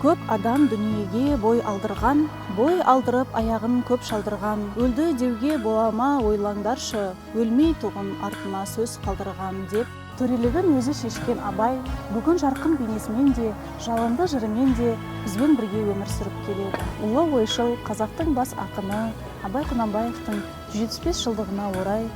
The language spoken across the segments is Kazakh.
Көп адам дүниеге бой алдырған, бой алдырып, аяғын көп шалдырған. Өлді деуге бола ма, ойлаңдаршы, өлмей тұғын артына сөз қалдырған, деп төрелігін өзі шешкен Абай бүгін жарқын бейнесімен де, жалынды жырымен де бізбен бірге өмір сүріп келеді. Ұлы ойшыл, қазақтың бас ақыны Абай Құнанбаевтың 175 жылдығына орай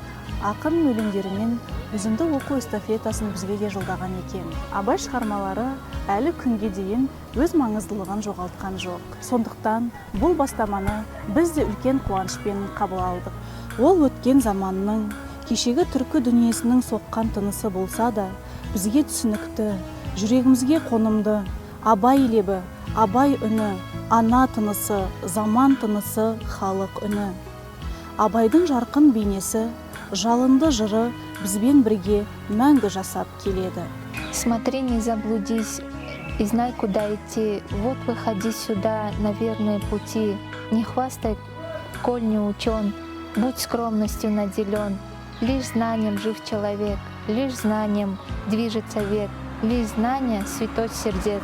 ақын өлеңдерінен үзінді оқу эстафетасын бізге де жолдаған екен. Абай шығармалары әлі күнге дейін өз маңыздылығын жоғалтқан жоқ. Сондықтан бұл бастаманы біз де үлкен қуанышпен қабыл алдық. Ол өткен заманның, кешегі түркі дүниесінің соққан тынысы болса да, бізге түсінікті, жүрегімізге қонымды. Абай лебі, Абай үні, ана тынысы, заман тынысы, халық үні. Абайдың жарқын бейнесі, жалынды жыры бізбен бірге мәңгі жасап келеді. Смотри, не заблудись и знай, куда идти. Вот выходи сюда на верные пути. Не хвастай, коль не учен, будь скромностью наделен. Лишь знанием жив человек, лишь знанием движется век, лишь знание святоть сердец.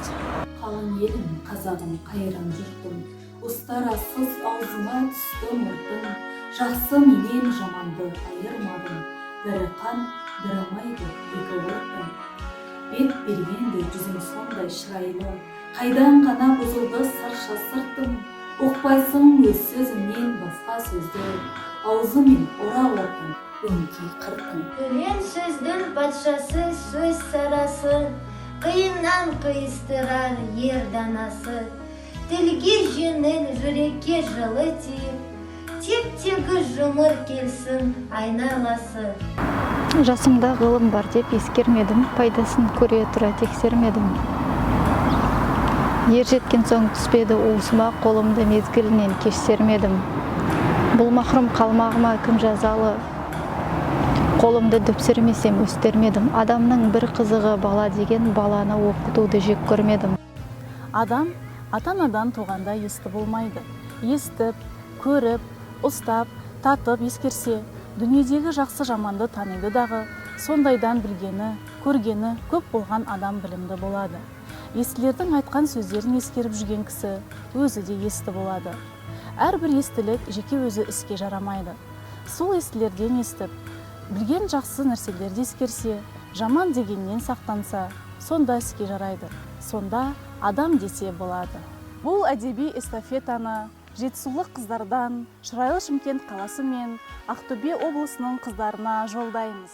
Қалың елім, қазағым, қайран жұртым, ұстарасыз аузыңа түсті мұртың. Жақсы менен жаманды айырмадың, бірі қан, бірі май деп екі ұрттың. Бет бергенде жүзің сондай шырайлы, қайдан ғана бұзылды сырша сыртың? Ұқпайсың өз сөзіңнен басқа сөзді, аузымен ұра ортың, өңкей қыртың. Өлең сөздің патшасы, сөз сарасы, қиыннан қиыстырар ер данасы. Тілге жеңіл, жүрекке жылы тиіп, теп тегіс жұмыр келсін айналасы. Жасымда ғылым бар деп ескермедім, пайдасын көре тұра тексермедім. Ер жеткен соң түспеді уысыма, қолымды мезгілінен кеш сермедім. Бұл махрұм қалмағыма кім жазалы? Қолымды дөп сермесем, өстермедім. Адамның бір қызығы бала деген, баланы оқытуды жек көрмедім. Адам ата анадан туғанда есті болмайды. Естіп, көріп, ұстап, татып ескерсе, дүниедегі жақсы жаманды таниды дағы, сондайдан білгені, көргені көп болған адам білімді болады. Естілердің айтқан сөздерін ескеріп жүрген кісі өзі де есті болады. Әрбір естілік жеке өзі іске жарамайды. Сол естілерден естіп білген жақсы нәрселерді ескерсе, жаман дегеннен сақтанса, сонда іске жарайды, сонда адам десе болады. Бұл әдеби эстафетаны жетісулық қыздардан шырайлы Шымкент қаласы мен Ақтөбе облысының қыздарына жолдаймыз.